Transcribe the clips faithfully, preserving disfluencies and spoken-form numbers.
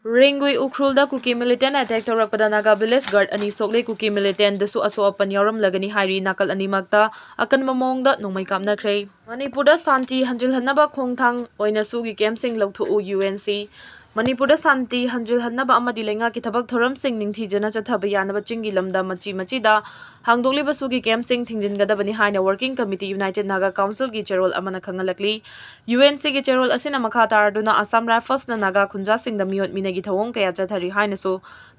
ꯔꯦꯡꯒꯨꯏ ꯎꯈ꯭ꯔꯨꯜꯗ ꯀꯨꯀꯤ militant attack ꯇꯧꯔꯛꯄꯗ Naga village guard ꯑꯅꯤ ꯁꯣꯛꯂꯦ꯫ ꯀꯨꯀꯤ militantꯗꯁꯨ ꯑꯁꯣꯛ ꯑꯄꯟ ꯌꯥꯎꯔꯝꯂꯒꯅꯤ ꯍꯥꯏꯔꯤ꯫ ꯅꯥꯀꯜ ꯑꯅꯤꯃꯛꯇ ꯑꯀꯟꯕ ꯃꯑꯣꯡꯗ ꯅꯣꯡꯃꯩ ꯀꯥꯞꯅꯈ꯭ꯔꯦ꯫ ꯃꯅꯤꯄꯨꯔꯗ ꯁꯥꯟꯇꯤ ꯍꯟꯖꯤꯜꯍꯟꯅꯕ ꯈꯣꯡꯊꯥꯡ ꯑꯣꯏꯅ ꯁꯨꯒꯤ campꯁꯤꯡ ꯂꯧꯊꯣꯛꯎ, UNC꯫ ꯃꯅꯤꯄꯨꯔꯗ ꯁꯥꯟꯇꯤ ꯍꯟꯖꯤꯜꯍꯟꯅꯕ ꯑꯃꯗꯤ ꯂꯩꯉꯥꯛꯀꯤ ꯊꯕꯛ ꯊꯧꯔꯝꯁꯤꯡ ꯅꯤꯡꯊꯤꯖꯅ ꯆꯠꯊꯕ ꯌꯥꯅꯕ ꯆꯤꯡꯒꯤ ꯂꯝꯗꯝ ꯃꯆꯤ ꯃꯆꯤꯗ ꯍꯥꯡꯗꯣꯛꯂꯤꯕ ꯁꯨꯒꯤ campꯁꯤꯡ ꯊꯤꯡꯖꯤꯟꯒꯗꯕꯅꯤ ꯍꯥꯏꯅ Working Committee United Naga Councilꯒꯤ ꯆꯦꯔꯣꯜ ꯑꯃꯅ ꯈꯪꯍꯜꯂꯛꯂꯤ꯫ UNCꯒꯤ ꯆꯦꯔꯣꯜ ꯑꯁꯤꯅ ꯃꯈꯥ ꯇꯥꯔꯗꯨꯅ Assam Riflesꯅ ꯅꯥꯒꯥ ꯈꯨꯟꯖꯥꯁꯤꯡꯗ ꯃꯤꯑꯣꯠ ꯃꯤꯅꯩꯒꯤ ꯊꯧꯑꯣꯡ ꯀꯌꯥ ꯆꯠꯊꯔꯤ ꯍꯥꯏꯅꯁꯨ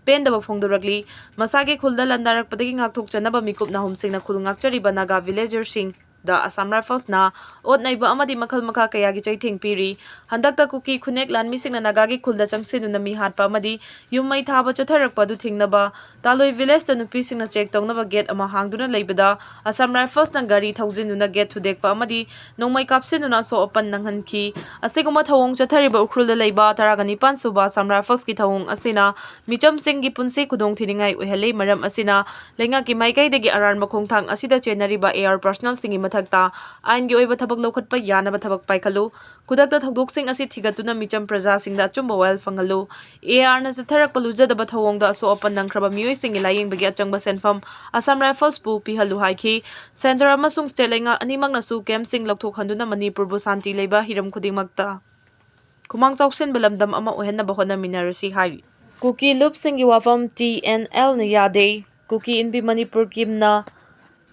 ꯄꯦꯟꯗꯕ ꯐꯣꯡꯗꯣꯔꯛꯂꯤ꯫ ꯃꯁꯥꯒꯤ ꯈꯨꯜꯗ ꯂꯥꯟꯗꯥꯔꯛꯄꯗꯒꯤ ꯉꯥꯛꯊꯣꯛꯆꯅꯕ ꯃꯤꯀꯨꯞ ꯅꯥꯍꯨꯝꯁꯤꯡꯅ ꯈꯨꯜ ꯉꯥꯛꯆꯔꯤꯕ ꯅꯥꯒꯥ villagerꯁꯤꯡꯗ Assam Riflesꯅ ꯑꯣꯠ ꯅꯩꯕ ꯑꯃꯗꯤ ꯃꯈꯜ ꯃꯈꯥ ꯀꯌꯥꯒꯤ ꯆꯩꯊꯦꯡ ꯄꯤꯔꯤ꯫ ꯍꯟꯗꯛꯇ ꯀꯨꯀꯤ ꯈꯨꯟꯌꯦꯛ ꯂꯥꯟꯃꯤꯁꯤꯡꯅ ꯅꯥꯒꯥꯒꯤ ꯈꯨꯜꯗ ꯆꯪꯁꯤꯟꯗꯨꯅ ꯃꯤ ꯍꯥꯠꯄ ꯑꯃꯗꯤ ꯌꯨꯝ ꯃꯩ ꯊꯥꯕ ꯆꯠꯊꯔꯛꯄ ꯑꯗꯨ ꯊꯤꯡꯅꯕ ꯇꯥꯂꯣꯏ villageꯇ ꯅꯨꯄꯤꯁꯤꯡꯅ check ꯇꯧꯅꯕ gate ꯑꯃ ꯍꯥꯡꯗꯨꯅ ꯂꯩꯕꯗ Assam Riflesꯅ ꯒꯥꯔꯤ ꯊꯧꯖꯤꯟꯗꯨꯅ gate ꯊꯨꯗꯦꯛꯄ ꯑꯃꯗꯤ ꯅꯣꯡꯃꯩ ꯀꯥꯞꯁꯤꯟꯗꯨꯅ ꯑꯁꯣꯛ ꯑꯄꯟ ꯅꯪꯍꯟꯈꯤ꯫ ꯑꯁꯤꯒꯨꯝꯕ ꯊꯧꯑꯣꯡ ꯆꯠꯊꯔꯤꯕ ꯎꯈ꯭ꯔꯨꯜꯗ ꯂꯩꯕ ꯇꯔꯥꯒ ꯅꯤꯄꯥꯟ ꯁꯨꯕ Assam Riflesꯀꯤ ꯊꯧꯑꯣꯡ ꯑꯁꯤꯅ ꯃꯤꯆꯝꯁꯤꯡꯒꯤ ꯄꯨꯟꯁꯤ ꯈꯨꯗꯣꯡ ꯊꯤꯅꯤꯡꯉꯥꯏ ꯑꯣꯏꯍꯜꯂꯤ꯫ ꯃꯔꯝ ꯑꯁꯤꯅ ꯂꯩꯉꯥꯛꯀꯤ ꯃꯥꯏꯀꯩꯗꯒꯤ ꯑꯔꯥꯟꯕ ꯈꯣꯡꯊꯥꯡ ꯑꯁꯤꯗ ꯆꯦꯟꯅꯔꯤꯕ AR personnelꯁꯤꯡꯒꯤ ꯃꯊꯛꯇ ꯑꯥꯏꯟꯒꯤ ꯑꯣꯏꯕ ꯊꯕꯛ ꯂꯧꯈꯠꯄ ꯌꯥꯅꯕ ꯊꯕꯛ ꯄꯥꯏꯈꯠꯂꯨ꯫ ꯈꯨꯗꯛꯇ ꯊꯧꯗꯣꯛꯁꯤꯡ ꯑꯁꯤ ꯊꯤꯒꯠꯇꯨꯅ ꯃꯤꯆꯝ ꯄ꯭ꯔꯖꯥꯁꯤꯡꯗ ꯑꯆꯨꯝꯕ ꯋꯥꯌꯦꯜ ꯐꯪꯍꯜꯂꯨ꯫ ARꯅ ꯆꯠꯊꯔꯛꯄ ꯂꯨꯖꯗꯕ ꯊꯧꯑꯣꯡꯗ ꯑꯁꯣꯛ ꯑꯄꯟ ꯅꯪꯈ꯭ꯔꯕ ꯃꯤꯑꯣꯏꯁꯤꯡꯒꯤ ꯂꯥꯌꯦꯡꯕꯒꯤ ꯑꯆꯪꯕ ꯁꯦꯟꯐꯝ Assam Riflesꯄꯨ ꯄꯤꯍꯜꯂꯨ ꯍꯥꯏꯈꯤ꯫ Centre ꯑꯃꯁꯨꯡ state ꯂꯩꯉꯥꯛ ꯑꯅꯤꯃꯛꯅꯁꯨ campꯁꯤꯡ ꯂꯧꯊꯣꯛꯍꯟꯗꯨꯅ ꯃꯅꯤꯄꯨꯔꯕꯨ ꯁꯥꯟꯇꯤ ꯂꯩꯕ ꯍꯤꯔꯝ ꯈꯨꯗꯤꯡꯃꯛꯇ ꯈꯨꯃꯥꯡ ꯆꯥꯎꯁꯤꯟꯕ ꯂꯝꯗꯝ ꯑꯃ ꯑꯣꯏꯍꯟꯅꯕ ꯍꯣꯠꯅꯃꯤꯟꯅꯔꯁꯤ ꯍꯥꯏꯔꯤ꯫ ꯀꯨꯀꯤ ꯂꯨꯞꯁꯤꯡꯒꯤ ꯋꯥꯐꯝ TNLꯅ ꯌꯥꯗꯦ꯫ ꯀꯨꯀꯤ ꯏꯟꯄꯤ ꯃꯅꯤꯄꯨꯔ ꯀꯤꯝꯅ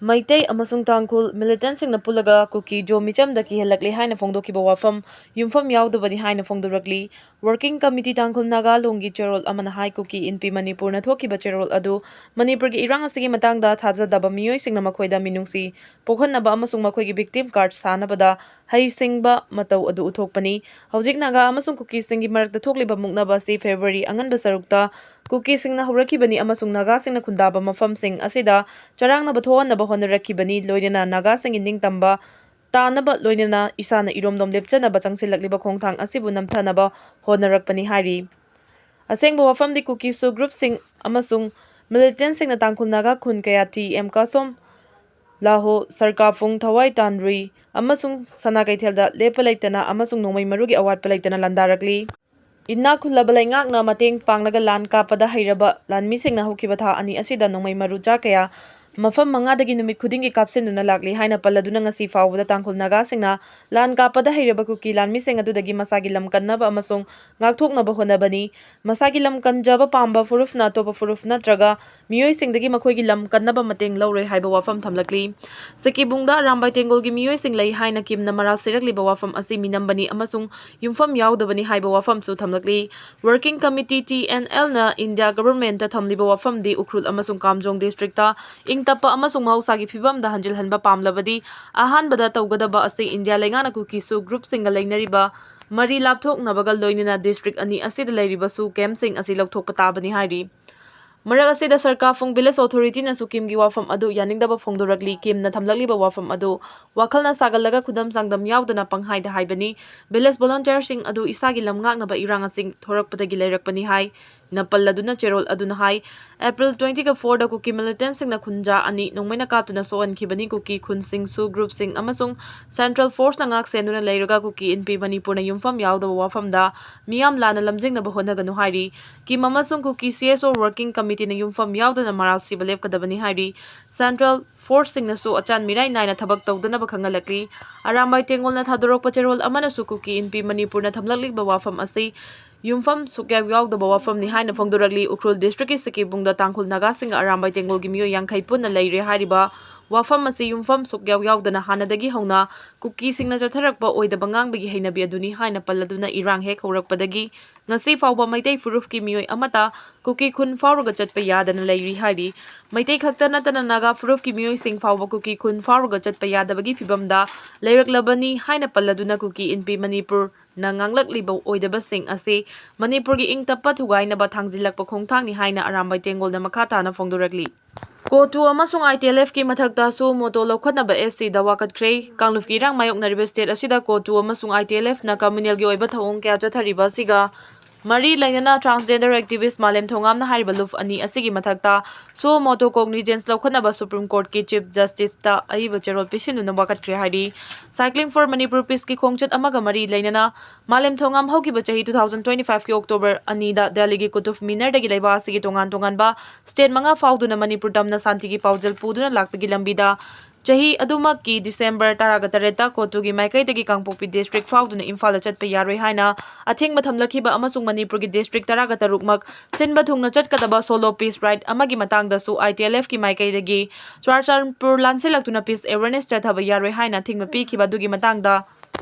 ꯃꯩꯇꯩ ꯑꯃꯁꯨꯡ ꯇꯥꯡꯈꯨꯜ militantꯁꯤꯡꯅ ꯄꯨꯜꯂꯒ ꯀꯨꯀꯤ ꯖꯣ ꯃꯤꯆꯝꯗ ꯀꯤꯍꯜꯂꯛꯂꯦ ꯍꯥꯏꯅ ꯐꯣꯡꯗꯣꯛꯈꯤꯕ ꯋꯥꯐꯝ ꯌꯨꯝꯐꯝ ꯌꯥꯎꯗꯕꯅꯤ ꯍꯥꯏꯅ ꯐꯣꯡꯗꯣꯔꯛꯂꯤ꯫ Working Committee ꯇꯥꯡꯈꯨꯜ ꯅꯥꯒꯥ ꯂꯣꯡꯒꯤ ꯆꯦꯔꯣꯜ ꯑꯃꯅ ꯍꯥꯏ, ꯀꯨꯀꯤ ꯏꯟꯄꯤ ꯃꯅꯤꯄꯨꯔꯅ ꯊꯣꯛꯈꯤꯕ ꯆꯦꯔꯣꯜ ꯑꯗꯨ ꯃꯅꯤꯄꯨꯔꯒꯤ ꯏꯔꯥꯡ ꯑꯁꯤꯒꯤ ꯃꯇꯥꯡꯗ ꯊꯥꯖꯗꯕ ꯃꯤꯑꯣꯏꯁꯤꯡꯅ ꯃꯈꯣꯏꯗ ꯃꯤꯅꯨꯡꯁꯤ ꯄꯣꯛꯍꯟꯅꯕ ꯑꯃꯁꯨꯡ ꯃꯈꯣꯏꯒꯤ victim card ꯁꯥꯅꯕꯗ ꯍꯩꯁꯤꯡꯕ ꯃꯇꯧ ꯑꯗꯨ ꯎꯠꯊꯣꯛꯄꯅꯤ꯫ ꯍꯧꯖꯤꯛ ꯅꯥꯒꯥ ꯑꯃꯁꯨꯡ ꯀꯨꯀꯤꯁꯤꯡꯒꯤ ꯃꯔꯛꯇ ꯊꯣꯛꯂꯤꯕ ꯃꯨꯛꯅꯕ ꯑꯁꯤ February ꯑꯉꯟꯕ ꯁꯔꯨꯛꯇ ꯀꯨꯀꯤꯁꯤꯡꯅ ꯍꯧꯔꯛꯈꯤꯕꯅꯤ ꯑꯃꯁꯨꯡ ꯅꯥꯒꯥꯁꯤꯡꯅ ꯈꯨꯟꯗꯥꯕ ꯃꯐꯝꯁꯤꯡ ꯑꯁꯤꯗ ꯆꯔꯥꯡꯅꯕ ꯊꯣꯛꯍꯟꯅꯕ ꯍꯣꯠꯅꯔꯛꯈꯤꯕꯅꯤ, ꯂꯣꯏꯅꯅ ꯅꯥꯒꯥꯁꯤꯡꯒꯤ ꯅꯤꯡꯇꯝꯕ ꯇꯥꯅꯕ ꯂꯣꯏꯅꯅ ꯏꯁꯥꯅ ꯏꯔꯣꯝꯗꯣꯝ ꯂꯦꯞꯆꯅꯕ ꯆꯪꯁꯤꯜꯂꯛꯂꯤꯕ ꯈꯣꯡꯊꯥꯡ ꯑꯁꯤꯕꯨ ꯅꯝꯊꯅꯕ ꯍꯣꯠꯅꯔꯛꯄꯅꯤ ꯍꯥꯏꯔꯤ꯫ ꯑꯁꯦꯡꯕ ꯋꯥꯐꯝꯗꯤ ꯀꯨꯀꯤꯁꯨ groupꯁꯤꯡ ꯑꯃꯁꯨꯡ militantꯁꯤꯡꯅ ꯇꯥꯡꯈꯨꯜ ꯅꯥꯒꯥ ꯈꯨꯟ ꯀꯌꯥ ꯇꯤ ꯑꯦꯝ ꯀꯥꯁꯣꯝ, ꯂꯥꯍꯣ, ꯁꯔꯀꯥꯐꯨꯡ, ꯊꯋꯥꯏ ꯇꯥꯟꯔꯨꯏ ꯑꯃꯁꯨꯡ ꯁꯅꯥ ꯀꯩꯊꯦꯜꯗ ꯂꯦꯞꯄ ꯂꯩꯇꯅ ꯑꯃꯁꯨꯡ ꯅꯣꯡꯃꯩ ꯃꯔꯨꯒꯤ ꯑꯋꯥꯠꯄ ꯂꯩꯇꯅ ꯂꯥꯟꯗꯥꯔꯛꯂꯤ꯫ ꯏꯅꯥꯛ ꯈꯨꯜꯂꯕ ꯂꯩꯉꯥꯛꯅ ꯃꯇꯦꯡ ꯄꯥꯡꯂꯒ ꯂꯥꯟ ꯀꯥꯞꯄꯗ ꯍꯩꯔꯕ ꯂꯥꯟꯃꯤꯁꯤꯡꯅ ꯍꯧꯈꯤꯕ ꯊꯥ ꯑꯅꯤ ꯑꯁꯤꯗ ꯅꯣꯡꯃꯩ ꯃꯔꯨ ꯆꯥ ꯀꯌꯥ ꯃꯐꯝ ꯃꯉꯥꯗꯒꯤ ꯅꯨꯃꯤꯠ ꯈꯨꯗꯤꯡꯒꯤ ꯀꯥꯞꯁꯤꯟꯗꯨꯅ ꯂꯥꯛꯂꯤ ꯍꯥꯏꯅ ꯄꯜꯂꯗꯨꯅ, ꯉꯁꯤ ꯐꯥꯎꯕꯗ ꯇꯥꯡꯈꯨꯜ ꯅꯥꯒꯥꯁꯤꯡꯅ ꯂꯥꯟ ꯀꯥꯞꯄꯗ ꯍꯩꯔꯕ ꯀꯨꯀꯤ ꯂꯥꯟꯃꯤꯁꯤꯡ ꯑꯗꯨꯗꯒꯤ ꯃꯁꯥꯒꯤ ꯂꯝ ꯀꯟꯅꯕ ꯑꯃꯁꯨꯡ ꯉꯥꯛꯊꯣꯛꯅꯕ ꯍꯣꯠꯅꯕꯅꯤ꯫ ꯃꯁꯥꯒꯤ ꯂꯝ ꯀꯟꯖꯕ ꯄꯥꯝꯕ ꯐꯨꯔꯨꯞꯅ ꯑꯇꯣꯞꯄ ꯐꯨꯔꯨꯞ ꯅꯠꯇ꯭ꯔꯒ ꯃꯤꯑꯣꯏꯁꯤꯡꯗꯒꯤ ꯃꯈꯣꯏꯒꯤ ꯂꯝ ꯀꯟꯅꯕ ꯃꯇꯦꯡ ꯂꯧꯔꯣꯏ ꯍꯥꯏꯕ ꯋꯥꯐꯝ ꯊꯝꯂꯛꯂꯤ꯫ ꯁꯤꯀꯤꯕꯨꯡꯗ ꯑꯔꯥꯝꯕꯥꯏ ꯇꯦꯡꯒꯣꯜꯒꯤ ꯃꯤꯑꯣꯏꯁꯤꯡ ꯂꯩ ꯍꯥꯏꯅ ꯀꯤꯝꯅ ꯃꯔꯥꯜ ꯁꯤꯔꯛꯂꯤꯕ ꯋꯥꯐꯝ ꯑꯁꯤ ꯃꯤꯅꯝꯕꯅꯤ ꯑꯃꯁꯨꯡ ꯌꯨꯝꯐꯝ ꯌꯥꯎꯗꯕꯅꯤ ꯍꯥꯏꯕ ꯋꯥꯐꯝꯁꯨ ꯊꯝꯂꯛꯂꯤ꯫ Working Committee, T N L, ꯅ ꯏꯟꯗꯤꯌꯥ ꯒꯚꯔꯟꯃꯦꯟꯠꯇ ꯊꯝꯂꯤꯕ ꯋꯥꯐꯝꯗꯤ ꯎꯈ꯭ꯔꯨꯜ ꯑꯃꯁꯨꯡ ꯀꯥꯝꯖꯣꯡ ꯗꯤꯁꯇ꯭ꯔꯤꯛꯇ ꯏꯪ ꯇꯞꯄ ꯑꯃꯁꯨꯡ ꯃꯍꯧꯁꯥꯒꯤ ꯐꯤꯕꯝꯗ ꯍꯟꯖꯤꯜꯍꯟꯕ ꯄꯥꯝꯂꯕꯗꯤ ꯑꯍꯥꯟꯕꯗ ꯇꯧꯒꯗꯕ ꯑꯁꯤ ꯏꯟꯗꯤꯌꯥ ꯂꯩꯉꯥꯛꯅ ꯀꯨꯀꯤ ꯁꯨ ꯒ꯭ꯔꯨꯞꯁꯤꯡꯒ ꯂꯩꯅꯔꯤꯕ ꯃꯔꯤ ꯂꯥꯞꯊꯣꯛꯅꯕꯒ ꯂꯣꯏꯅꯅ ꯗꯤꯁꯇ꯭ꯔꯤꯛ ꯑꯅꯤ ꯑꯁꯤꯗ ꯂꯩꯔꯤꯕ ꯁꯨ ꯀꯦꯝꯞꯁꯤꯡ ꯑꯁꯤ ꯂꯧꯊꯣꯛꯄ ꯇꯥꯕꯅꯤ ꯍꯥꯏꯔꯤ꯫ ꯃꯔꯛ ꯑꯁꯤꯗ ꯁꯔꯀꯥꯔꯐꯨꯡ ꯚꯤꯂꯦꯖ ꯑꯣꯊꯣꯔꯤꯇꯤꯅꯁꯨ ꯀꯤꯝꯒꯤ ꯋꯥꯐꯝ ꯑꯗꯨ ꯌꯥꯅꯤꯡꯗꯕ ꯐꯣꯡꯗꯣꯔꯛꯂꯤ꯫ ꯀꯤꯝꯅ ꯊꯝꯂꯛꯂꯤꯕ ꯋꯥꯐꯝ ꯑꯗꯨ ꯋꯥꯈꯜꯅ ꯁꯥꯒꯠꯂꯒ ꯈꯨꯗꯝ ꯆꯥꯡꯗꯝ ꯌꯥꯎꯗꯅ ꯄꯪꯍꯥꯏꯗ ꯍꯥꯏꯕꯅꯤ꯫ ꯚꯤꯂꯦꯖ ꯚꯣꯂꯨꯟꯇꯤꯌꯔꯁꯤꯡ ꯑꯗꯨ ꯏꯁꯥꯒꯤ ꯂꯝ ꯉꯥꯛꯅꯕ ꯏꯔꯥꯡ ꯑꯁꯤ ꯊꯣꯔꯛꯄꯗꯒꯤ ꯂꯩꯔꯛꯄꯅꯤ ꯍꯥꯏ꯫ ꯅ ꯄꯜꯂꯗꯨꯅ ꯆꯦꯔꯣꯜ ꯑꯗꯨꯅ ꯍꯥꯏ, ꯑꯦꯄ꯭ꯔꯤꯜ twenty four ꯗ ꯀꯨꯀꯤ ꯃꯤꯂꯤꯇꯦꯟꯠꯁꯤꯡꯅ ꯈꯨꯟꯖꯥ ꯑꯅꯤ ꯅꯣꯡꯃꯩꯅ ꯀꯥꯞꯇꯨꯅ ꯁꯣꯛꯍꯟꯈꯤꯕꯅꯤ꯫ ꯀꯨꯀꯤ ꯈꯨꯟꯁꯤꯡ ꯁꯨ ꯒ꯭ꯔꯨꯞꯁꯤꯡ ꯑꯃꯁꯨꯡ ꯁꯦꯟꯇ꯭ꯔꯦꯜ ꯐꯣꯔꯁꯅ ꯉꯥꯛ ꯁꯦꯟꯗꯨꯅ ꯂꯩꯔꯒ ꯀꯨꯀꯤ ꯏꯟꯄꯤ ꯃꯅꯤꯄꯨꯔꯅ ꯌꯨꯝꯐꯝ ꯌꯥꯎꯗꯕ ꯋꯥꯐꯝꯗ ꯃꯤꯌꯥꯝ ꯂꯥꯟꯅ ꯂꯝꯖꯤꯡꯅꯕ ꯍꯣꯠꯅꯒꯅꯨ ꯍꯥꯏꯔꯤ꯫ ꯀꯤꯝ ꯑꯃꯁꯨꯡ ꯀꯨꯀꯤ ꯁꯤ ꯑꯦꯁ ꯑꯣ ꯋꯥꯔꯀꯤꯡ ꯀꯃꯤꯇꯤꯅ ꯌꯨꯝꯐꯝ ꯌꯥꯎꯗꯅ ꯃꯔꯥꯜ ꯁꯤꯕ ꯂꯦꯞꯀꯗꯕꯅꯤ ꯍꯥꯏꯔꯤ꯫ ꯁꯦꯟꯇ꯭ꯔꯦꯜ ꯐꯣꯔꯁꯁꯤꯡꯅꯁꯨ ꯑꯆꯥꯟ ꯃꯤꯔꯥꯏ ꯅꯥꯏꯅ ꯊꯕꯛ ꯇꯧꯗꯅꯕ ꯈꯪꯍꯜꯂꯛꯂꯤ꯫ ꯑꯔꯥꯝꯕꯥꯏ ꯇꯦꯡꯒꯣꯜꯅ ꯊꯥꯗꯣꯔꯛꯄ ꯆꯦꯔꯣꯜ ꯑꯃꯅꯁꯨ ꯀꯨꯀꯤ ꯏꯟꯄꯤ ꯃꯅꯤꯄꯨꯔꯅ ꯊꯝꯂꯛꯂꯤꯕ ꯋꯥꯐꯝ ꯑꯁꯤ ꯌꯨꯝꯐꯝ ꯁꯨꯛꯌꯥꯎ ꯌꯥꯎꯗꯕ ꯋꯥꯐꯝꯅꯤ ꯍꯥꯏꯅ ꯐꯣꯡꯗꯣꯔꯛꯂꯤ꯫ ꯎꯈ꯭ꯔꯨꯜ ꯗꯤꯁꯇ꯭ꯔꯤꯛꯀꯤ ꯁꯤꯀꯤꯕꯨꯡꯗ ꯇꯥꯡꯈꯨꯜ ꯅꯥꯒꯥꯁꯤꯡꯒ ꯑꯔꯥꯝꯕꯥꯏ ꯇꯦꯡꯒꯣꯜꯒꯤ ꯃꯤꯑꯣꯏ ꯌꯥꯡꯈꯩ ꯄꯨꯟꯅ ꯂꯩꯔꯦ ꯍꯥꯏꯔꯤꯕ ꯋꯥꯐꯝ ꯑꯁꯤ ꯌꯨꯝꯐꯝ ꯁꯨꯛꯌꯥꯎ ꯌꯥꯎꯗꯅ ꯍꯥꯟꯅꯗꯒꯤ ꯍꯧꯅ ꯀꯨꯀꯤꯁꯤꯡꯅ ꯆꯠꯊꯔꯛꯄ ꯑꯣꯏꯗꯕ ꯉꯥꯡꯕꯒꯤ ꯍꯩꯅꯕꯤ ꯑꯗꯨꯅꯤ ꯍꯥꯏꯅ ꯄꯜꯂꯗꯨꯅ ꯏꯔꯥꯡ ꯍꯦꯛ ꯍꯧꯔꯛꯄꯗꯒꯤ ꯉꯁꯤ ꯐꯥꯎꯕ ꯃꯩꯇꯩ ꯐꯨꯔꯨꯞꯀꯤ ꯃꯤꯑꯣꯏ ꯑꯃꯠꯇ ꯀꯨꯀꯤ ꯈꯨꯟ ꯐꯥꯎꯔꯒ ꯆꯠꯄ ꯌꯥꯗꯅ ꯂꯩꯔꯤ ꯍꯥꯏꯔꯤ꯫ ꯃꯩꯇꯩ ꯈꯛꯇ ꯅꯠꯇꯅ ꯅꯥꯒꯥ ꯐꯨꯔꯨꯞꯀꯤ ꯃꯤꯑꯣꯏꯁꯤꯡ ꯐꯥꯎꯕ ꯀꯨꯀꯤ ꯈꯨꯟ ꯐꯥꯎꯔꯒ ꯆꯠꯄ ꯌꯥꯗꯕꯒꯤ ꯐꯤꯕꯝꯗ ꯂꯩꯔꯛꯂꯕꯅꯤ ꯍꯥꯏꯅ ꯄꯜꯂꯗꯨꯅ ꯀꯨꯀꯤ ꯏꯟꯄꯤ ꯃꯅꯤꯄꯨꯔꯅ ꯉꯥꯡꯂꯛꯂꯤꯕ ꯑꯣꯏꯗꯕꯁꯤꯡ ꯑꯁꯤ ꯃꯅꯤꯄꯨꯔꯒꯤ ꯏꯪ ꯇꯞꯄ ꯊꯨꯒꯥꯏꯅꯕ ꯊꯥꯡꯖꯤꯜꯂꯛꯄ ꯈꯣꯡꯊꯥꯡꯅꯤ ꯍꯥꯏꯅ ꯑꯔꯥꯝꯕꯥꯏ ꯇꯦꯡꯒꯣꯜꯅ ꯃꯈꯥ ꯇꯥꯅ ꯐꯣꯡꯗꯣꯔꯛꯂꯤ꯫ ꯀꯣꯇꯨ ꯑꯃꯁꯨꯡ ꯑꯥꯏ ꯇꯤ ꯑꯦꯜ ꯑꯦꯐꯀꯤ ꯃꯊꯛꯇ ꯁꯨ ꯃꯣꯇꯣ ꯂꯧꯈꯠꯅꯕ ꯑꯦꯁ ꯁꯤꯗ ꯋꯥꯀꯠꯈ꯭ꯔꯦ꯫ ꯀꯥꯡꯂꯨꯞꯀꯤ ꯏꯔꯥꯡ ꯃꯥꯌꯣꯛꯅꯔꯤꯕ ꯁ꯭ꯇꯦꯠ ꯑꯁꯤꯗ ꯀꯣꯇꯨ ꯑꯃꯁꯨꯡ ꯑꯥꯏ ꯇꯤ ꯑꯦꯜ ꯑꯦꯐꯅ ꯀꯝꯃ꯭ꯌꯨꯅꯦꯜꯒꯤ ꯑꯣꯏꯕ ꯊꯧꯑꯣꯡ ꯀꯌꯥ ꯆꯠꯊꯔꯤꯕ ꯑꯁꯤꯒ ꯃꯔꯤ ꯂꯩꯅꯅ transgender activist ꯃꯥꯂꯦꯝ ꯊꯣꯉꯥꯝꯅ ꯍꯥꯏꯔꯤꯕ ꯂꯨꯞ ꯑꯅꯤ ꯑꯁꯤꯒꯤ ꯃꯊꯛꯇ suo motu cognizance ꯂꯧꯈꯠꯅꯕ Supreme Courtꯀꯤ Chief Justiceꯇ ꯑꯏꯕ ꯆꯦꯔꯣꯜ ꯄꯤꯁꯤꯟꯗꯨꯅ ꯋꯥꯀꯠꯈ꯭ꯔꯦ ꯍꯥꯏꯔꯤ꯫ Cycling for Manipur Peaceꯀꯤ ꯈꯣꯡꯆꯠ ꯑꯃꯒ ꯃꯔꯤ ꯂꯩꯅꯅ ꯃꯥꯂꯦꯝ ꯊꯣꯉꯥꯝ ꯍꯧꯈꯤꯕ ꯆꯍꯤ two thousand twenty fiveꯀꯤ October ꯑꯅꯤꯗ ꯗꯦꯜꯂꯤꯒꯤ ꯀꯨꯇꯨꯕ ꯃꯤꯅꯔꯗꯒꯤ ꯂꯩꯕꯥꯛ ꯑꯁꯤꯒꯤ ꯇꯣꯉꯥꯟ ꯇꯣꯉꯥꯟꯕ state ꯃꯉꯥ ꯐꯥꯎꯗꯨꯅ ꯃꯅꯤꯄꯨꯔ ꯇꯝꯅ ꯁꯥꯟꯇꯤꯒꯤ ꯄꯥꯎꯖꯦꯜ ꯄꯨꯗꯨꯅ ꯂꯥꯛꯄꯒꯤ ꯂꯝꯕꯤꯗ ꯆꯍꯤ ꯑꯗꯨꯃꯛꯀꯤ December ꯇꯔꯥꯒ ꯇꯔꯦꯠꯇ CoTUꯒꯤ ꯃꯥꯏꯀꯩꯗꯒꯤ ꯀꯥꯡꯄꯣꯛꯄꯤ district ꯐꯥꯎꯗꯨꯅ ꯏꯝꯐꯥꯜꯗ ꯆꯠꯄ ꯌꯥꯔꯣꯏ ꯍꯥꯏꯅ ꯑꯊꯤꯡꯕ ꯊꯝꯂꯛꯈꯤꯕ ꯑꯃꯁꯨꯡ ꯃꯅꯤꯄꯨꯔꯒꯤ district ꯇꯔꯥꯒ ꯇꯔꯨꯛꯃꯛ ꯁꯤꯟꯕ ꯊꯨꯡꯅ ꯆꯠꯀꯗꯕ solo peace ride ꯑꯃꯒꯤ ꯃꯇꯥꯡꯗꯁꯨ ITLFꯀꯤ ꯃꯥꯏꯀꯩꯗꯒꯤ ꯆꯨꯔꯥꯆꯥꯟꯄꯨꯔ ꯂꯥꯟꯁꯤꯜꯂꯛꯇꯨꯅ peace awareness ꯆꯠꯊꯕ ꯌꯥꯔꯣꯏ ꯍꯥꯏꯅ ꯑꯊꯤꯡꯕ ꯄꯤꯈꯤꯕ ꯑꯗꯨꯒꯤ ꯃꯇꯥꯡꯗ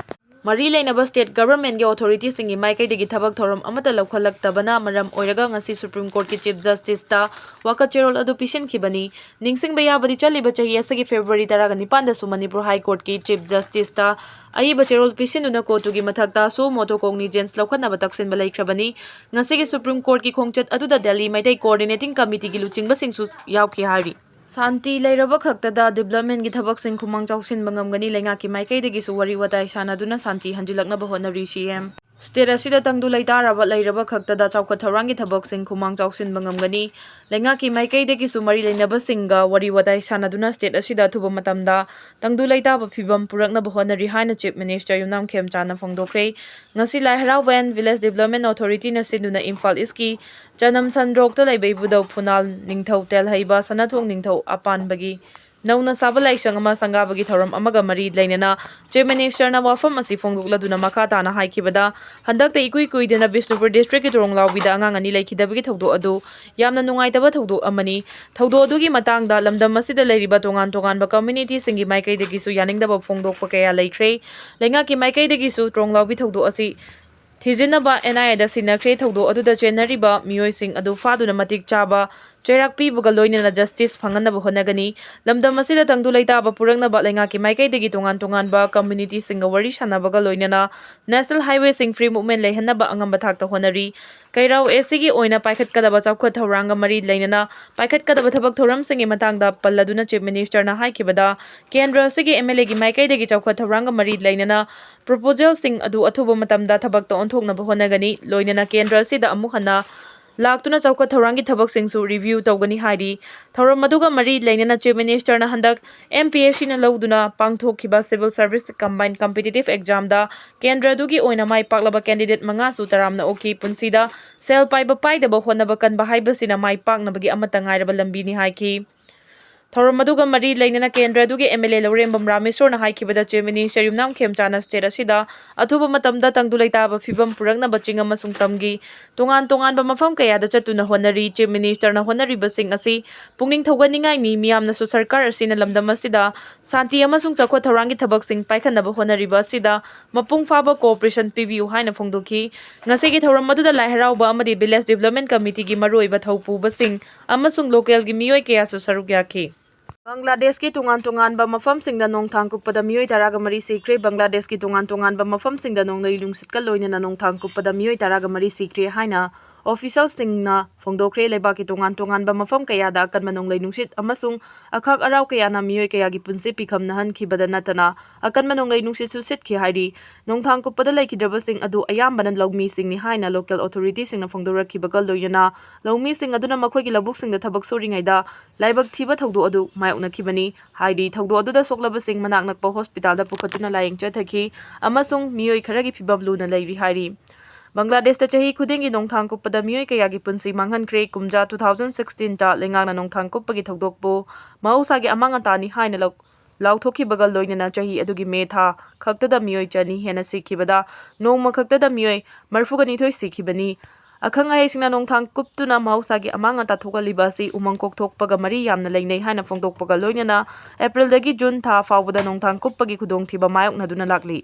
ꯃꯔꯤ ꯂꯩꯅꯕ state governmentꯀꯤ authorityꯁꯤꯡꯒꯤ ꯃꯥꯏꯀꯩꯗꯒꯤ ꯊꯕꯛ ꯊꯧꯔꯝ ꯑꯃꯠꯇ ꯂꯧꯈꯠꯂꯛꯇꯕꯅ ꯃꯔꯝ ꯑꯣꯏꯔꯒ ꯉꯁꯤ Supreme Courtꯀꯤ Chief Justiceꯇ ꯋꯥꯀꯠ ꯆꯦꯔꯣꯜ ꯑꯗꯨ ꯄꯤꯁꯤꯟꯈꯤꯕꯅꯤ꯫ ꯅꯤꯡꯁꯤꯡꯕ ꯌꯥꯕꯗꯤ, ꯆꯠꯂꯤꯕ ꯆꯍꯤ ꯑꯁꯤꯒꯤ February ꯇꯔꯥꯒ ꯅꯤꯄꯥꯟꯗꯁꯨ ꯃꯅꯤꯄꯨꯔ High Courtꯀꯤ Chief Justiceꯇ ꯑꯏꯕ ꯆꯦꯔꯣꯜ ꯄꯤꯁꯤꯟꯗꯨꯅ CoTUꯒꯤ ꯃꯊꯛꯇ suo motu cognizance ꯂꯧꯈꯠꯅꯕ ꯇꯛꯁꯤꯟꯕ ꯂꯩꯈ꯭ꯔꯕꯅꯤ꯫ ꯉꯁꯤꯒꯤ Supreme Courtꯀꯤ ꯈꯣꯡꯆꯠ ꯑꯗꯨꯗ ꯗꯦꯜꯂꯤ ꯃꯩꯇꯩ Coordinating Committeeꯒꯤ ꯂꯨꯆꯤꯡꯕꯁꯤꯡꯁꯨ ꯌꯥꯎꯈꯤ ꯍꯥꯏꯔꯤ꯫ ꯁꯥꯟꯇꯤ ꯂꯩꯔꯕ ꯈꯛꯇꯗ developmentꯀꯤ ꯊꯕꯛꯁꯤꯡ ꯈꯨꯃꯥꯡ ꯆꯥꯎꯁꯤꯟꯕ ꯉꯝꯒꯅꯤ꯫ ꯂꯩꯉꯥꯛꯀꯤ ꯃꯥꯏꯀꯩꯗꯒꯤꯁꯨ ꯋꯥꯔꯤ ꯋꯥꯇꯥꯏ ꯁꯥꯟꯅꯗꯨꯅ ꯁꯥꯟꯇꯤ ꯍꯟꯖꯤꯜꯂꯛꯅꯕ ꯍꯣꯠꯅꯔꯤ꯫ CM꯫ State ꯑꯁꯤꯗ ꯇꯪꯗꯨ ꯂꯩꯇꯥꯔꯕ ꯂꯩꯔꯕ ꯈꯛꯇꯗ ꯆꯥꯎꯈꯠ ꯊꯧꯔꯥꯡꯒꯤ ꯊꯕꯛꯁꯤꯡ ꯈꯨꯃꯥꯡ ꯆꯥꯎꯁꯤꯟꯕ ꯉꯝꯒꯅꯤ꯫ ꯂꯩꯉꯥꯛꯀꯤ ꯃꯥꯏꯀꯩꯗꯒꯤꯁꯨ ꯃꯔꯤ ꯂꯩꯅꯕꯁꯤꯡꯒ ꯋꯥꯔꯤ ꯋꯥꯇꯥꯏ ꯁꯥꯟꯅꯗꯨꯅ state ꯑꯁꯤꯗ ꯑꯊꯨꯕ ꯃꯇꯝꯗ ꯇꯪꯗꯨ ꯂꯩꯇꯥꯕ ꯐꯤꯕꯝ ꯄꯨꯔꯛꯅꯕ ꯍꯣꯠꯅꯔꯤ ꯍꯥꯏꯅ Chief Minister ꯌꯨꯝꯅꯥꯝ ꯈꯦꯝꯆꯥꯟꯅ ꯐꯣꯡꯗꯣꯛꯈ꯭ꯔꯦ꯫ ꯉꯁꯤ ꯂꯥꯏ ꯍꯔꯥꯎꯕ and Village Development Authorityꯅ ꯁꯤꯟꯗꯨꯅ ꯏꯝꯐꯥꯜ Eastꯀꯤ ꯆꯅꯝ ꯁꯟꯗ꯭ꯔꯣꯛꯇ ꯂꯩꯕ ꯏꯕꯨꯙꯧ ꯐꯨꯅꯥꯜ ꯅꯤꯡꯊꯧ ꯇꯦꯜꯍꯩꯕ ꯁꯅꯥꯊꯣꯡ ꯅꯤꯡꯊꯧ ꯑꯄꯥꯟꯕꯒꯤ ꯅꯧꯅ ꯁꯥꯕ ꯂꯥꯏꯁꯪ ꯑꯃ ꯁꯪꯒꯥꯕꯒꯤ ꯊꯧꯔꯝ ꯑꯃꯒ ꯃꯔꯤ ꯂꯩꯅꯅ Chief Ministerꯅ ꯋꯥꯐꯝ ꯑꯁꯤ ꯐꯣꯡꯗꯣꯛꯂꯗꯨꯅ ꯃꯈꯥ ꯇꯥꯅ ꯍꯥꯏꯈꯤꯕꯗ, ꯍꯟꯗꯛꯇ ꯏꯀꯨꯏ ꯀꯨꯏꯗꯅ ꯕꯤꯁꯅꯨꯄꯨꯔ districtꯀꯤ ꯇꯣꯔꯣꯡꯂꯥꯎꯕꯤꯗ ꯑꯉꯥꯡ ꯑꯅꯤ ꯂꯩꯈꯤꯗꯕꯒꯤ ꯊꯧꯗꯣꯛ ꯑꯗꯨ ꯌꯥꯝꯅ ꯅꯨꯡꯉꯥꯏꯇꯕ ꯊꯧꯗꯣꯛ ꯑꯃꯅꯤ꯫ ꯊꯧꯗꯣꯛ ꯑꯗꯨꯒꯤ ꯃꯇꯥꯡꯗ ꯂꯝꯗꯝ ꯑꯁꯤꯗ ꯂꯩꯔꯤꯕ ꯇꯣꯉꯥꯟ ꯇꯣꯉꯥꯟꯕ communityꯁꯤꯡꯒꯤ ꯃꯥꯏꯀꯩꯗꯒꯤꯁꯨ ꯌꯥꯅꯤꯡꯗꯕ ꯐꯣꯡꯗꯣꯛꯄ ꯀꯌꯥ ꯂꯩꯈ꯭ꯔꯦ꯫ ꯂꯩꯉꯥꯛꯀꯤ ꯃꯥꯏꯀꯩꯗꯒꯤꯁꯨ ꯇꯣꯔꯣꯡꯂꯥꯎꯕꯤ ꯊꯧꯗꯣꯛ ꯑꯁꯤ ꯊꯤꯖꯤꯟꯅꯕ NIAꯗ ꯁꯤꯟꯅꯈ꯭ꯔꯦ꯫ ꯊꯧꯗꯣꯛ ꯑꯗꯨꯗ ꯆꯦꯟꯅꯔꯤꯕ ꯃꯤꯑꯣꯏꯁꯤꯡ ꯑꯗꯨ ꯐꯥꯗꯨꯅ ꯃꯇꯤꯛ ꯆꯥꯕ ꯆꯩꯔꯥꯛ ꯄꯤꯕꯒ ꯂꯣꯏꯅꯅ justice ꯐꯪꯍꯟꯅꯕ ꯍꯣꯠꯅꯒꯅꯤ꯫ ꯂꯝꯗꯝ ꯑꯁꯤꯗ ꯇꯪꯗꯨ ꯂꯩꯇꯥꯕ ꯄꯨꯔꯛꯅꯕ ꯂꯩꯉꯥꯛꯀꯤ ꯃꯥꯏꯀꯩꯗꯒꯤ ꯇꯣꯉꯥꯟ ꯇꯣꯉꯥꯟꯕ communityꯁꯤꯡꯒ ꯋꯥꯔꯤ ꯁꯥꯟꯅꯕꯒ ꯂꯣꯏꯅꯅ national highwayꯁꯤꯡ free movement ꯂꯩꯍꯟꯅꯕ ꯑꯉꯝꯕ ꯊꯥꯛꯇ ꯍꯣꯠꯅꯔꯤ꯫ ꯀꯩꯔꯥꯎ ꯑꯦꯁꯤꯒꯤ ꯑꯣꯏꯅ ꯄꯥꯏꯈꯠꯀꯗꯕ ꯆꯥꯎꯈꯠ ꯊꯧꯔꯥꯡꯒ ꯃꯔꯤ ꯂꯩꯅꯅ ꯄꯥꯏꯈꯠꯀꯗꯕ ꯊꯕꯛ ꯊꯧꯔꯝꯁꯤꯡꯒꯤ ꯃꯇꯥꯡꯗ ꯄꯜꯂꯗꯨꯅ Chief Minister ꯅ ꯍꯥꯏꯈꯤꯕꯗ, ꯀꯦꯟꯗ꯭ꯔ ꯑꯁꯤꯒꯤ M L A ꯒꯤ ꯃꯥꯏꯀꯩꯗꯒꯤ ꯆꯥꯎꯈꯠ ꯊꯧꯔꯥꯡꯒ ꯃꯔꯤ ꯂꯩꯅꯅ proposal ꯁꯤꯡ ꯑꯗꯨ ꯑꯊꯨꯕ ꯃꯇꯝꯗ ꯊꯕꯛꯇ ꯑꯣꯟꯊꯣꯛꯅꯕ ꯍꯣꯠꯅꯒꯅꯤ, ꯂꯣꯏꯅꯅ ꯀꯦꯟꯗ꯭ꯔ ꯑꯁꯤꯗ ꯑꯃꯨꯛ ꯍꯟꯅ ꯂꯥꯛꯇꯨꯅ ꯆꯥꯎꯈꯠ ꯊꯧꯔꯥꯡꯒꯤ ꯊꯕꯛꯁꯤꯡꯁꯨ review ꯇꯧꯒꯅꯤ ꯍꯥꯏꯔꯤ꯫ ꯊꯧꯔꯝ ꯑꯗꯨꯒ ꯃꯔꯤ ꯂꯩꯅꯅ Chief Minister ꯅ ꯍꯟꯗꯛ M P S C ꯅ ꯂꯧꯗꯨꯅ ꯄꯥꯡꯊꯣꯛꯈꯤꯕ Civil Service Combined Competitive Exam ꯗ ꯀꯦꯟꯗ꯭ꯔ ꯑꯗꯨꯒꯤ ꯑꯣꯏꯅ ꯃꯥꯏ ꯄꯥꯛꯂꯕ candidate ꯃꯉꯥꯁꯨ ꯇꯔꯥꯝꯅ ꯑꯣꯛꯈꯤ꯫ ꯄꯨꯟꯁꯤꯗ ꯁꯦꯜ ꯄꯥꯏꯕ ꯄꯥꯏꯗꯕ ꯍꯣꯠꯅꯕ ꯀꯟꯕ ꯍꯥꯏꯕꯁꯤꯅ ꯃꯥꯏ ꯄꯥꯛꯅꯕꯒꯤ ꯑꯃꯠꯇ ꯉꯥꯏꯔꯕ ꯂꯝꯕꯤꯅꯤ ꯍꯥꯏꯈꯤ꯫ ꯊꯧꯔꯝ ꯑꯗꯨꯒ ꯃꯔꯤ ꯂꯩꯅꯅ ꯀꯦꯟꯗ꯭ꯔ ꯑꯗꯨꯒꯤ M L A Laurembam ꯔꯥꯃꯦꯁꯣꯔꯅ ꯍꯥꯏꯈꯤꯕꯗ, Chief Minister Yumnam ꯈꯦꯝꯆꯥꯅ state ꯑꯁꯤꯗ ꯑꯊꯨꯕ ꯃꯇꯝꯗ ꯇꯪꯗꯨ ꯂꯩꯇꯥꯕ ꯐꯤꯕꯝ ꯄꯨꯔꯛꯅꯕ ꯆꯤꯡ ꯑꯃꯁꯨꯡ ꯇꯝꯒꯤ ꯇꯣꯉꯥꯟ ꯇꯣꯉꯥꯟꯕ ꯃꯐꯝ ꯀꯌꯥꯗ ꯆꯠꯇꯨꯅ ꯍꯣꯠꯅꯔꯤ꯫ Chief Minister ꯅ ꯍꯣꯠꯅꯔꯤꯕꯁꯤꯡ ꯑꯁꯤ ꯄꯨꯛꯅꯤꯡ ꯊꯧꯒꯠꯅꯤꯡꯉꯥꯏꯅꯤ꯫ ꯃꯤꯌꯥꯝꯅꯁꯨ ꯁꯔꯀꯥꯔ ꯑꯁꯤꯅ ꯂꯝꯗꯝ ꯑꯁꯤꯗ ꯁꯥꯟꯇꯤ ꯑꯃꯁꯨꯡ ꯆꯥꯎꯈꯠ ꯊꯧꯔꯥꯡꯒꯤ ꯊꯕꯛꯁꯤꯡ ꯄꯥꯏꯈꯠꯅꯕ ꯍꯣꯠꯅꯔꯤꯕ ꯑꯁꯤꯗ ꯃꯄꯨꯡ ꯐꯥꯕ cooperation ꯄꯤꯕꯤꯌꯨ ꯍꯥꯏꯅ ꯐꯣꯡꯗꯣꯛꯈꯤ꯫ ꯉꯁꯤꯒꯤ ꯊꯧꯔꯝ ꯑꯗꯨꯗ ꯂꯥꯏ ꯍꯔꯥꯎꯕ ꯑꯃꯗꯤ Village Development Committee ꯒꯤ ꯃꯔꯨꯑꯣꯏꯕ ꯊꯧꯄꯨꯕꯁꯤꯡ ꯑꯃꯁꯨꯡ local ꯒꯤ ꯃꯤꯑꯣꯏ ꯀꯌꯥꯁꯨ ꯁꯔꯨꯛ ꯌꯥꯈꯤ꯫ ꯕꯪꯒ꯭ꯂꯥꯗꯦꯁꯀꯤ ꯇꯣꯉꯥꯟ ꯇꯣꯉꯥꯟꯕ ꯃꯐꯝꯁꯤꯡꯗ ꯅꯣꯡꯊꯥꯡ ꯀꯨꯞꯄꯗ ꯃꯤꯑꯣꯏ ꯇꯔꯥꯒ ꯃꯔꯤ ꯁꯤꯈ꯭ꯔꯦ꯫ ꯕꯪꯒ꯭ꯂꯥꯗꯦꯁꯀꯤ ꯇꯣꯉꯥꯟ ꯇꯣꯉꯥꯟꯕ ꯃꯐꯝꯁꯤꯡꯗ ꯅꯣꯡꯂꯩ ꯅꯨꯡꯁꯤꯠꯀ ꯂꯣꯏꯅꯅ ꯅꯣꯡꯊꯥꯡ ꯀꯨꯞꯄꯗ ꯃꯤꯑꯣꯏ ꯇꯔꯥꯒ ꯃꯔꯤ ꯁꯤꯈ꯭ꯔꯦ ꯍꯥꯏꯅ official ꯁꯤꯡꯅ ꯐꯣꯡꯗꯣꯛꯈ꯭ꯔꯦ꯫ ꯂꯩꯕꯥꯛꯀꯤ ꯇꯣꯉꯥꯟ ꯇꯣꯉꯥꯟꯕ ꯃꯐꯝ ꯀꯌꯥꯗ ꯑꯀꯟꯕ ꯅꯣꯡꯂꯩ ꯅꯨꯡꯁꯤꯠ ꯑꯃꯁꯨꯡ ꯑꯈꯥꯛ ꯑꯔꯥꯎ ꯀꯌꯥꯅ ꯃꯤꯑꯣꯏ ꯀꯌꯥꯒꯤ ꯄꯨꯟꯁꯤ ꯄꯤꯈꯝꯅꯍꯟꯈꯤꯕꯗ ꯅꯠꯇꯅ ꯑꯀꯟꯕ ꯅꯣꯡꯂꯩ ꯅꯨꯡꯁꯤꯠꯁꯨ ꯁꯤꯠꯈꯤ ꯍꯥꯏꯔꯤ꯫ ꯅꯣꯡꯊꯥꯡ ꯀꯨꯞꯄꯗ ꯂꯩꯈꯤꯗ꯭ꯔꯕꯁꯤꯡ ꯑꯗꯨ ꯑꯌꯥꯝꯕꯅ ꯂꯧꯃꯤꯁꯤꯡꯅꯤ ꯍꯥꯏꯅ local authority ꯁꯤꯡꯅ ꯐꯣꯡꯗꯣꯔꯛꯈꯤꯕꯒ ꯂꯣꯏꯅꯅ ꯂꯧꯃꯤꯁꯤꯡ ꯑꯗꯨꯅ ꯃꯈꯣꯏꯒꯤ ꯂꯧꯕꯨꯛꯁꯤꯡꯗ ꯊꯕꯛ ꯁꯨꯔꯤꯉꯩꯗ ꯂꯥꯏꯕꯛ ꯊꯤꯕ ꯊꯧꯗꯣꯛ ꯑꯗꯨ ꯃꯥꯌꯣꯛꯅꯈꯤꯕꯅꯤ ꯍꯥꯏꯔꯤ꯫ ꯊꯧꯗꯣꯛ ꯑꯗꯨꯗ ꯁꯣꯛꯂꯕꯁꯤꯡ ꯃꯅꯥꯛ ꯅꯛꯄ hospital ꯗ ꯄꯨꯈꯠꯇꯨꯅ ꯂꯥꯌꯦꯡ ꯆꯠꯊꯈꯤ ꯑꯃꯁꯨꯡ ꯃꯤꯑꯣꯏ ꯈꯔꯒꯤ ꯐꯤꯕꯝ ꯂꯨꯅ ꯂꯩꯔꯤ ꯍꯥꯏꯔꯤ꯫ ꯕꯪꯒ꯭ꯂꯥꯗꯦꯁꯇ ꯆꯍꯤ ꯈꯨꯗꯤꯡꯒꯤ ꯅꯣꯡꯊꯥꯡ ꯀꯨꯞꯄꯗ ꯃꯤꯑꯣꯏ ꯀꯌꯥꯒꯤ ꯄꯨꯟꯁꯤ ꯃꯥꯡꯍꯟꯈ꯭ꯔꯦ꯫ ꯀꯨꯝꯖꯥ two thousand sixteen ꯇ ꯂꯩꯉꯥꯛꯅ ꯅꯣꯡꯊꯥꯡ ꯀꯨꯞꯄꯒꯤ ꯊꯧꯗꯣꯛꯄꯨ ꯃꯍꯧꯁꯥꯒꯤ ꯑꯃꯥꯡ ꯑꯇꯥꯅꯤ ꯍꯥꯏꯅ ꯂꯧ-, ꯂꯥꯎꯊꯣꯛꯈꯤꯕꯒ ꯂꯣꯏꯅꯅ ꯆꯍꯤ ꯑꯗꯨꯒꯤ ꯃꯦ ꯊꯥ ꯈꯛꯇꯗ ꯃꯤꯑꯣꯏ ꯆꯅꯤ ꯍꯦꯟꯅ ꯁꯤꯈꯤꯕꯗ ꯅꯣꯡꯃ ꯈꯛꯇꯗ ꯃꯤꯑꯣꯏ ꯃꯔꯤꯐꯨꯒ ꯅꯤꯊꯣꯏ ꯁꯤꯈꯤꯕꯅꯤ꯫ ꯑꯈꯪ ꯑꯍꯩꯁꯤꯡꯅ ꯅꯣꯡꯊꯥꯡ ꯀꯨꯞꯇꯨꯅ ꯃꯍꯧꯁꯥꯒꯤ ꯑꯃꯥꯡ ꯑꯇꯥ ꯊꯣꯛꯍꯜꯂꯤꯕ ꯑꯁꯤ ꯎꯃꯪ ꯀꯣꯛꯊꯣꯛꯄꯒ ꯃꯔꯤ ꯌꯥꯝꯅ ꯂꯩꯅꯩ ꯍꯥꯏꯅ ꯐꯣꯡꯗꯣꯛꯄꯒ ꯂꯣꯏꯅꯅ April ꯗꯒꯤ June ꯊꯥ ꯐꯥꯎꯕꯗ ꯅꯣꯡꯊꯥꯡ ꯀꯨꯞꯄꯒꯤ ꯈꯨꯗꯣꯡꯊꯤꯕ ꯃꯥꯌꯣꯛꯅꯗꯨꯅ ꯂꯥꯛꯂꯤ꯫